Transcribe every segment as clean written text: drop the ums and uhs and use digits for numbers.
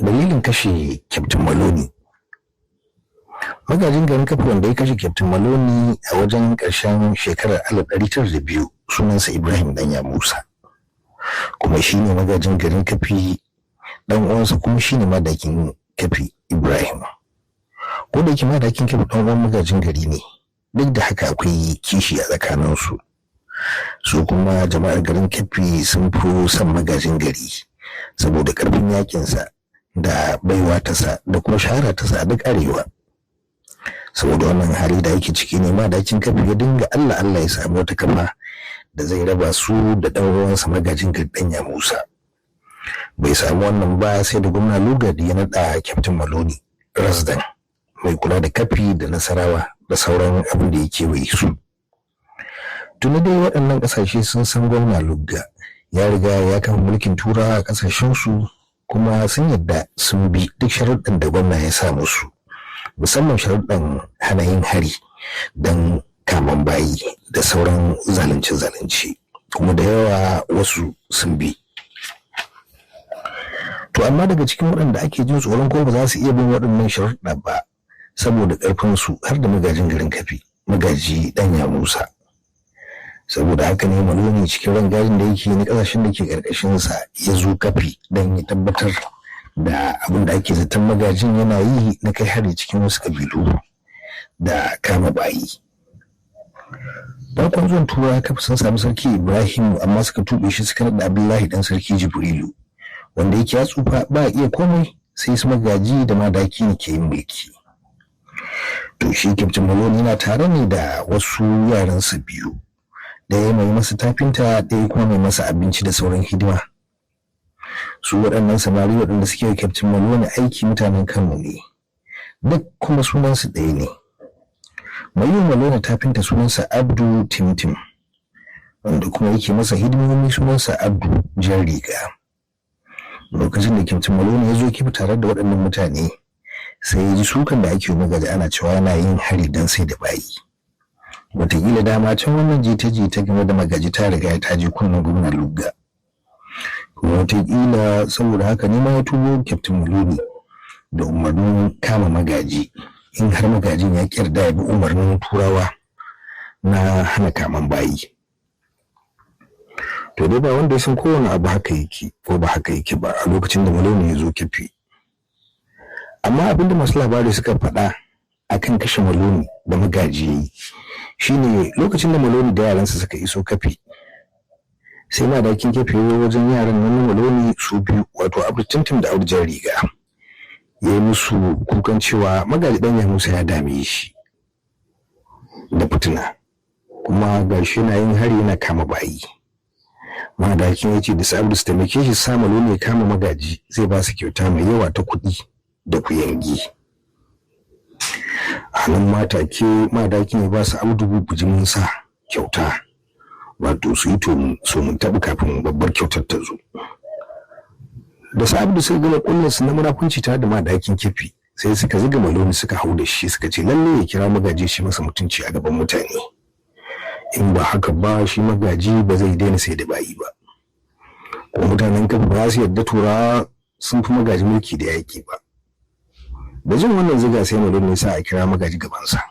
Dalilin kashe Kyaftin Maloni. Magajin garin Kafi wanda ya kashe Kyaftin Maloni a wajen ƙarshen shekarar 1902 sunansa Ibrahim Danya Musa. Kuma shi ne magajin garin Kafi, ɗan uwansa kuma shi ne madakin Kafi Ibrahim. Ko da yake madakin Kafi ɗan uwan magajin gari ne, duk da haka akwai kishi a tsakaninsu. Su kuma jama'ar garin Kafi sun fi son magajin gari saboda ƙarfin yakinsa da baiwa tasa da kuma shahara tasa a duk arewa. Saboda wannan hali da yake ciki ne madakin Kafi ya dinga Allah Allah ya samu wata kafa da zai raba su da ɗan uwansa magajin gari Danya Musa. Bai samu wannan ba sai da gwamna Lugard ya naɗa Kyaftin Maloni Rasdan mai kula da Kafi da Nasarawa da sauran abin da ya kewaye su. Tuni dai waɗannan ƙasashe sun san gwamna Lugga ya riga ya kafa mulkin Turawa a ƙasashensu, kuma sun yadda sun bi duk sharuɗan da gwamna ya sa musu, musamman sharuɗan hana yin hari don kaman bayi da sauran zalunce-zalunce, kuma da yawa wasu sun bi. To amma daga cikin waɗanda ake jin tsoron ko ba za su iya bin waɗannan sharuɗa ba saboda ƙarfinsu, har da magajin garin Kafi, Magaji Danya Musa. Saboda haka ne Maloni cikin rangadin da yake na ƙasashen da ke ƙarƙashinsa ya zo Kafi don ya tabbatar da abin da ake zaton magajin yana yi na kai hari cikin wasu ƙabilu da kama bayi. Farkon zuwan Turawa Kafi sun sami Sarki Ibrahim, amma suka tuɓe shi suka naɗa Abdullahi ɗan Sarki Jibrilu, wanda yake ya tsufa ba iya komai, sai su magaji da madaki ne ke yin mulki. To shi Kyaftin Maloni yana tare ne da wasu yaransa biyu, ɗaya mai masa tafinta, ɗaya kuma mai masa abinci da sauran hidima. Su waɗannan samari waɗanda suke Kyaftin Maloni aiki mutanen Kano ne, duk kuma sunansu ɗaya ne. Mai yin Maloni tafinta sunansa Abdu Timtim, wanda kuma yake masa hidimomi sunansa Abdu Jan Riga. Lokacin da Kyaftin Maloni ya zo Kifi tare da waɗannan mutane, sai ya ji sukan da ake magaji ana cewa yana yin hari don sai da bayi. Wataƙila dama can wannan jita-jita game da magaji ta riga ta je kunnen gwamnan Lugga. Wataƙila saboda haka ne ma ya turo Kyaftin Maloni da umarnin kama magaji in har magajin ya yarda ya bi umarnin Turawa na hana kaman bayi. To dai ba wanda ya san kowane abu haka yake ko ba haka yake ba a lokacin da Maloni ya zo Kifi. Amma abinda masu labari suka faɗa akan kashe Maloni da magaji yayi shine, lokacin da Maloni da yaransa suka iso Kafi, sai madakin Kafi ya wajen yaran nan Maloni su biyu, wato Abdu Tintin da Abdu Jan Riga, ya yi musu kukan cewa magaji Danya Musa ya dame shi da fitina, kuma gashi yana yin hari yana kama bayi. Madakin ya ce da su su taimake shi sa Maloni ya kama magaji, zai ba su kyauta mai yawa ta kuɗi da kuyangi. A nan mata ke madakin ya ba su Abdu bujimin sa kyauta, wato su yi to mun taɓa kafin babbar kyautar ta zo. Da su Abdu suka gama kullun su na munafunci tare da madakin Kifi, sai suka zuga Maloni suka hau da shi, suka ce lalle ya kira magaji shi masa mutunci a gaban mutane, in ba haka ba shi magaji ba zai daina sai da bayi ba, ko mutanen Kafi ba su yarda Turawa sun fi magaji mulki da yaƙi ba. Da jin wannan ziga, sai Maloni ya sa a kira magaji gabansa.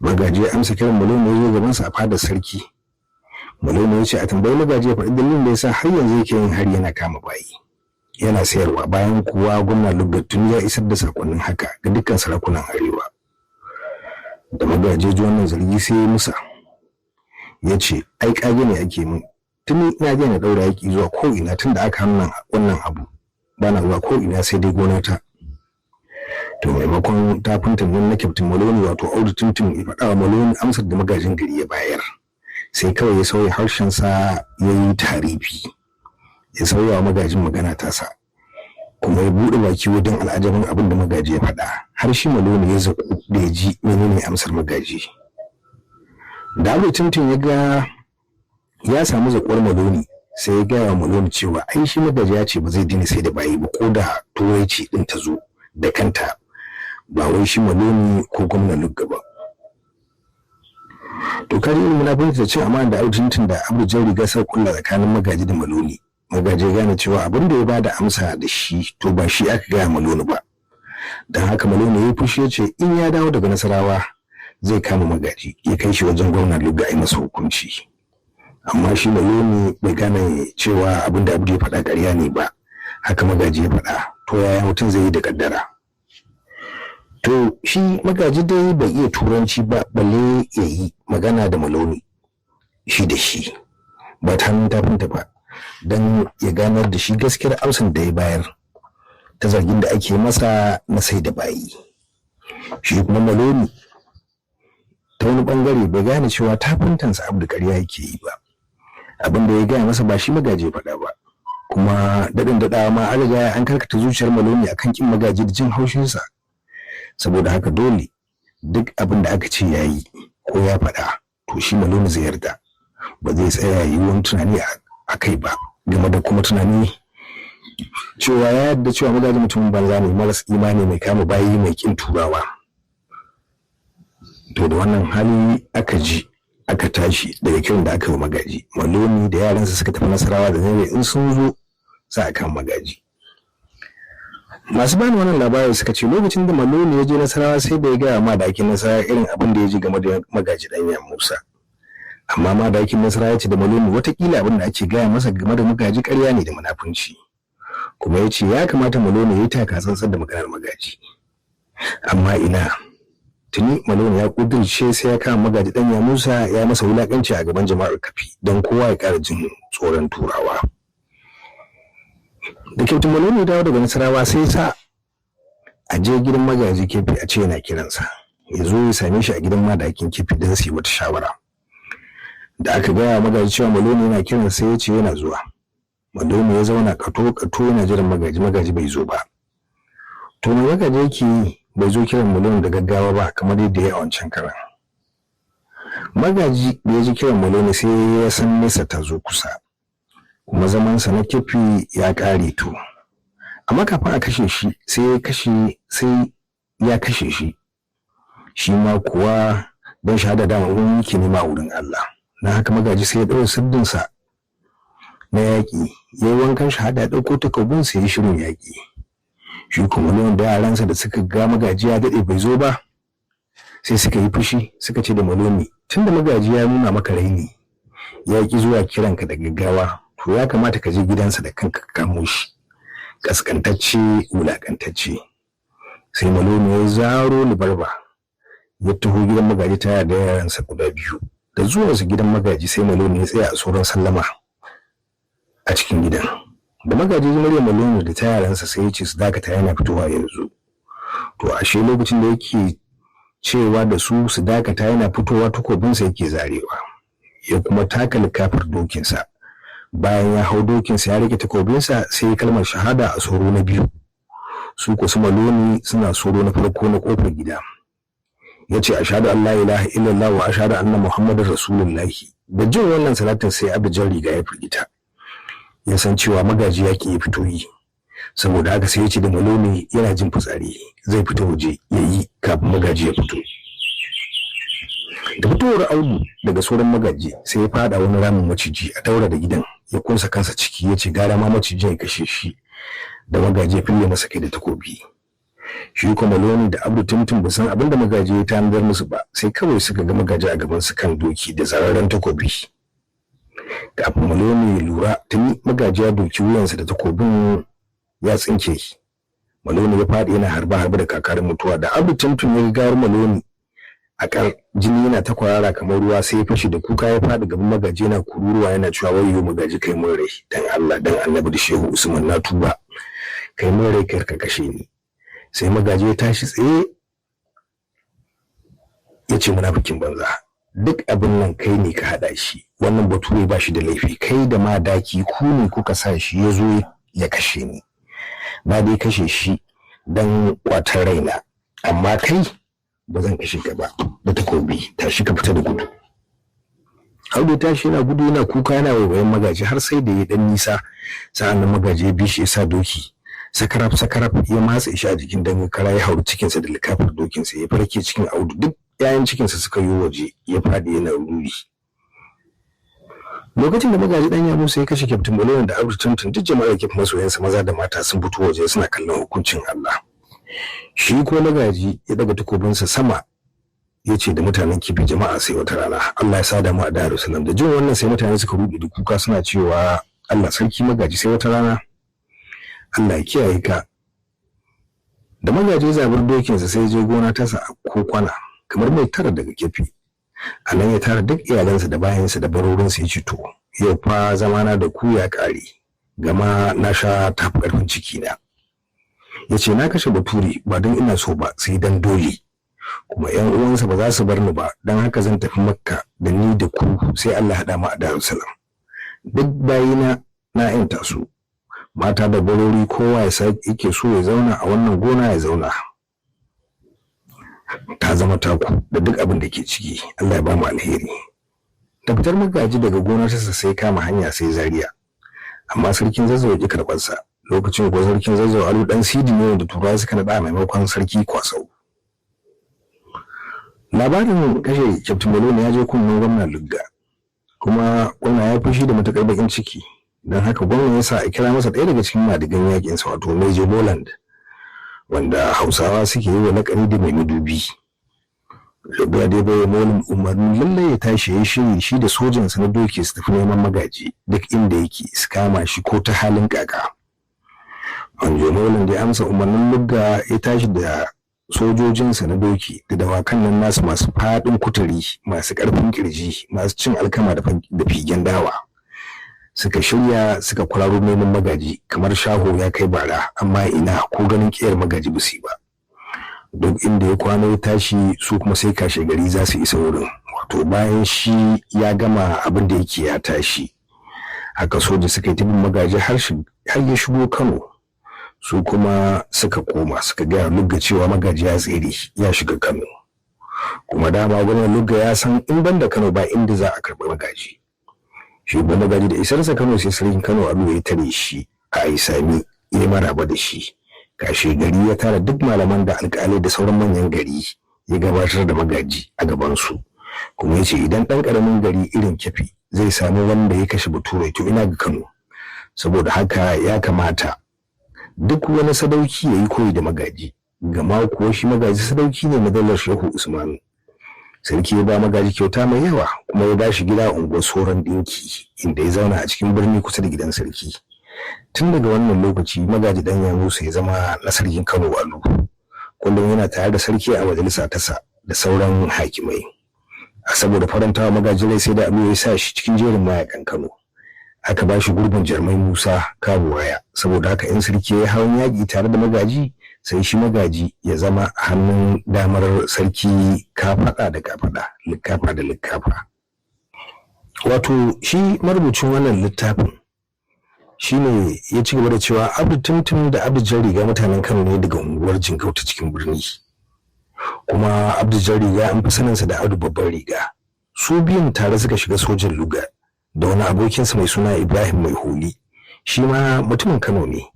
Magaji ya amsa kiran Maloni, ya zo gabansa a fadar sarki. Maloni ya ce a tambayi magaji ya faɗi dalilin da ya sa har yanzu yake yin hari yana kama bayi yana sayarwa, bayan kuwa gwamna Lugga tun ya isar da sakonnin haka ga dukkan sarakunan arewa. Da magaji ji wannan zargi, sai ya musa, ya ce ai kage ne ake min, tuni ina je na daura yaki zuwa ko ina tun da aka hannun wannan abu, bana zuwa ko ina sai dai gona ta. To maimakon tafintan nan na Kyaftin Maloni, wato Audu Tuntun, ya faɗa wa Maloni amsar da magajin gari ya bayar, sai kawai ya sauya harshensa, ya yi tarifi, ya sauya wa magajin magana tasa, kuma ya buɗe baki wajen al'ajabin abin da magaji ya faɗa, har shi Maloni ya zaku da ya ji menene amsar magaji. Da Abu Tuntun ya ga ya samu zakuwar Maloni, sai ya gaya wa Maloni cewa ai shi magaji ya ce ba zai daina sai da bayi ba ko da turanci din ta zo da kanta, ba wai shi Maloni ko gwamnan Lugga ba. To kaji irin munafunci da cin amana da Abu Tuntun da Abu Jan Riga sa kulla tsakanin magaji da Maloni. Magaji gane cewa abin da ya bada amsa da shi to ba shi aka gaya Maloni ba. Don haka Maloni ya fushi, ya ce in ya dawo daga Nasarawa zai kama Magaji ya kai shi wajen gwamnan Lugga a masa hukunci. Amma shi Maloni bai gane cewa abin da Abdu ya faɗa ƙarya ne ba, haka Magaji ya faɗa. To yaya mutum zai yi da kaddara? To shi Magaji dai bai iya Turanci ba, balle ya yi magana da Maloni shi da shi ba ta hannun tafinta ba, don ya ganar da shi gaskiyar amsar da ya bayar ta zargin da ake masa na sai da bayi. Shi kuma Maloni ta wani bangare bai gane cewa tafintansa Abdu ƙarya yake yi ba, abin da ya gaya masa ba shi Magaji faɗa ba. Kuma daɗin daɗawa ma an riga an karkata zuciyar Maloni akan kin Magaji da jin haushinsa. Saboda haka dole duk abin da aka ce ya yi ko ya faɗa, to shi Maloni zai yarda, ba zai tsaya yi wani tunani a kai ba. Game da kuma tunani cewa ya yarda cewa Magaji mutumin banza ne, maras imani, mai kama bayi, mai kin Turawa. To da wannan hali aka ji aka tashi daga kiran da aka yi Magaji. Maloni da yaransa suka tafi Nasarawa da zai in sun zo za a kama Magaji. Masu bani wannan labari suka ce lokacin da Maloni ya je Nasarawa, sai da ya gaya ma dakin Nasarawa irin abin da ya ji game da Magaji Danya Musa. Amma ma dakin Nasarawa ya ce da Maloni watakila abin da ake gaya masa game da Magaji ƙarya ne da munafunci, kuma ya ce ya kamata Maloni ya yi taka tsantsan da maganar Magaji. Amma ina, tuni Maloni ya kudirce sai ya kama Magaji Danya Musa ya masa wulakanci a gaban jama'ar Kafi don kowa ya ƙara jin tsoron Turawa. Da Kyautu Maloni ya dawo daga Nasarawa, sai sa a je gidan Magaji Kefi a ce yana kiransa ya zo ya same shi a gidan madakin Kefi don su yi wata shawara. Da aka gaya Magaji cewa Maloni yana kiransa, sai ya ce yana zuwa. Maloni ya zauna kato kato yana jiran Magaji. Magaji bai zo ba. To mai Magaji yake yi bai zo kiran Maloni da gaggawa ba kamar yadda ya a wancan karan? Magaji da ya ji kiran Maloni, sai ya san nesa ta zo kusa, kuma zamansa na Kefi ya ƙare. To amma kafin a kashe shi sai ya kashe shi, shi ma kuwa don shahada dama wurin yake nema a wurin Allah. Na haka Magaji sai ya ɗaura siddinsa na yaƙi, ya yi wankan shahada, ya ɗauko takobinsa, ya yi shirin yaƙi. Shi kuma Maloni da yaransa da suka ga Magaji ya daɗe bai zo ba, sai suka yi fushi, suka ce da Maloni, tunda Magaji ya nuna maka raini, ya ƙi zuwa kiranka da gaggawa, to ya kamata ka je gidansa da kanka ka kamo shi, kaskantacce, wulakantacce. Sai Maloni ya zaro libarba ya taho gidan Magaji tare da yaransa guda biyu. Da zuwansa gidan Magaji, sai Maloni ya tsaya a tsoron sallama a cikin gidan. Da Magaji ji muryar Maloni da ta yaransa, sai ya ce su dakata, yana fitowa yanzu. To ashe lokacin da yake cewa da su su dakata yana fitowa, takobinsa yake zarewa, ya kuma taka likafar dokinsa. Bayan ya hau dokinsa ya rike takobinsa, sai ya kalmar shahada a soro na biyu. Su ko su Maloni suna soro na farko na kofar gida. Ya ce, "Ashhadu an la ilaha illallah wa ashhadu anna Muhammadar rasulullahi." Da jin wannan salatin, sai Abdu Riga ya firgita, ya san cewa Magaji ya ki fito yi. Saboda haka sai ya ce da Maloni yana jin fitsari, zai fita waje ya yi kafin Magaji ya fito. Da fitowar Audu daga sauran Magaji, sai ya fada wani ramin maciji a daura da gidan, ya kunsa kansa ciki, ya ce gara ma macijin ya kashe shi da Magaji ya fille masa kai da takobi. Shi kuma Maloni da Abdu Tumtum ba san abin da Magaji ya tanadar musu ba, sai kawai suka ga Magaji a gaban su kan doki da zararren takobi. Kafin Maloni ya lura, tuni Magaji ya doki wuyansa da takobin, ya tsinke. Maloni ya faɗi yana harba harba da kakarin mutuwa. Da Abdu Tumtum ya gawar Maloni a kar, jini yana ta kwarara kamar ruwa, sai ya fashe da kuka, ya faɗi gaban Magaji yana kururuwa, yana cewa, "Wayyo Magaji, kai mun rai dan Allah, dan Annabi da Shehu Usman, na tuba, kai mun rai, kar ka kashe ni." Sai Magaji ya tashi tsaye ya ce, "Munafikin banza, duk abin nan kai ne ka haɗa shi. Wannan bature ba shi da laifi. Kai da madaki ku ne kuka sa shi ya zo ya kashe ni. Na dai kashe shi don kwatar raina, amma kai ba zan kashe ka ba da takobi. Tashi ka fita da gudu." Audu tashi yana gudu, yana kuka, yana waiwayen Magaji, har sai da ya dan nisa. Sa'an nan Magaji ya bi shi, ya sa doki sakaraf sakaraf, ya matsa shi a jikin dangan kara, ya hauri cikinsa da likafar dokinsa, ya farke cikin Audu, duk 'ya'yan cikinsa suka yi waje, ya faɗi yana ruri. Lokacin da Magaji Dan ya Musa ya kashe Kyaftin Malone da Abdu Tuntun, duk jama'ar Keffi masoyansa maza da mata sun fito waje suna kallon hukuncin Allah. Shi ko Magaji ya daga takobinsa sama ya ce da mutanen Keffi, "Jama'a, sai wata rana, Allah ya sada mu a Darussalam." Da jin wannan sai mutane suka ruɗe da kuka suna cewa, "Allah sarki Magaji, sai wata rana, Allah ya kiyaye ka." Da Magaji ya zabar dokinsa sai ya je gona tasa a Kokwana, kamar mai 9 daga Keffi. A nan ya tara duk iyalansa da bayansa da barorinsa, ya ce, "To, yau fa zamana da ku ya ƙare, gama na sha tafi ƙarfin ciki na." Ya ce, "Na kashe Bature ba don ina so ba, sai don dole, kuma yan uwansa ba za su bar ni ba. Don haka zan tafi Makka da ni da ku, sai Allah haɗa mu a Darussalam. Duk bayina na yanta su, mata da barori. Kowa ya sa yake so ya zauna a wannan gona ya zauna, ta zama taku da duk abin da ke ciki. Allah ya ba mu alheri." Da fitar Magaji daga gona ta sai kama hanya sai Zaria, amma sarkin Zazzau ya ki karɓar sa. Lokacin ko sarkin Zazzau Alu Dan Sidi ne, wanda Turawa suka naɗa maimakon sarki Kwasau. Labarin kashe Captain Malone ya je kunnen gwamna Lugga, kuma gwamna ya fushi da matukar bakin ciki. Don haka gwamna ya sa a kira masa ɗaya daga cikin madigan yakin sa, wato Major Boland, wanda Hausawa suke yi wa lakani da mai madubi. Lugga dai bai Molan umarni lallai ya tashi ya shiri, shi da sojansa na doki, su tafi neman Magaji duk inda yake, su kama shi ko ta halin kaka. Manjo Molan da ya amsa umarnin Lugga, ya tashi da sojojinsa na doki da dawakan nan nasu masu faɗin kuturi, masu ƙarfin kirji, masu cin alkama da figen dawa. Suka shirya suka kwararo neman Magaji kamar shaho ya kai bara, amma ina, ko ganin ƙiyar Magaji bisi ba. Duk inda ya kwana ya tashi, su kuma sai kashe gari za su isa wurin, wato bayan shi ya gama abin da yake ya tashi. Haka soja suka yi bin Magaji har ya shigo Kano. Su kuma suka koma suka gaya Lugga cewa Magaji ya tsere ya shiga Kano. Kuma dama gwamnan Lugga ya san in ban da Kano ba inda za a karɓi Magaji. Shi kuma Magaji da isarsa Kano sai sarkin Kano Abu ya tare shi a Aisami, ya maraba da shi. Kashe gari ya tara duk malaman da alƙalai da sauran manyan gari, ya gabatar da Magaji a gabansu, kuma ya ce idan ɗan ƙaramin gari irin Keffi zai sami wanda ya kashe Bature, to ina ga Kano? Saboda haka ya kamata duk wani sadauki ya yi koyi da Magaji, gama kuwa shi Magaji sadauki ne na daular Shehu Usmanu. Sarki ya ba Magaji kyauta mai yawa, kuma ya ba shi gida unguwar Soran Dinki, inda ya zauna a cikin birni kusa da gidan sarki. Tun daga wannan lokaci Magaji Dan Yamusa ya zama na sarkin Kano Walu. Kullum yana tare da sarki a majalisa tasa da sauran hakimai. A saboda farantawa Magaji rai, sai da Abu ya sa shi cikin jerin mayakan Kano, aka ba shi gurbin Jarmai Musa Kabuwaya. Saboda haka in sarki ya hawan yaƙi tare da Magaji, sai shi Magaji ya zama a hannun damar sarki, kafaɗa da kafaɗa, likkafa da likkafa. Wato shi marubucin wannan littafin shine ya ci gaba da cewa Abdu Tumtum da Abdu Jan Riga mutanen Kano ne daga unguwar Jingau ta cikin birni, kuma Abdu Jan Riga an fi saninsa da Abdu Babban Riga. Su biyun tare suka shiga sojan Luga da wani abokinsa mai suna Ibrahim Mai Holi, shi ma mutumin Kano ne.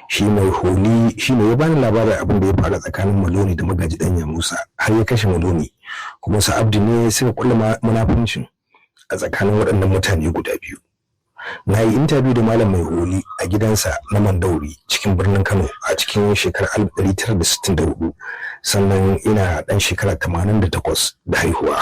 Shi Mai Holi shi ne ya bani labarin abin da ya faru tsakanin Maloni da Magaji Danya Musa har ya kashe Maloni, kuma su Abdu ne suka kulla munafuncin a tsakanin waɗannan mutane guda biyu. Na yi interview da Malam Mai Holi a gidansa na Mandauri cikin birnin Kano a cikin shekarar 1964, sannan ina ɗan shekara 88 da haihuwa.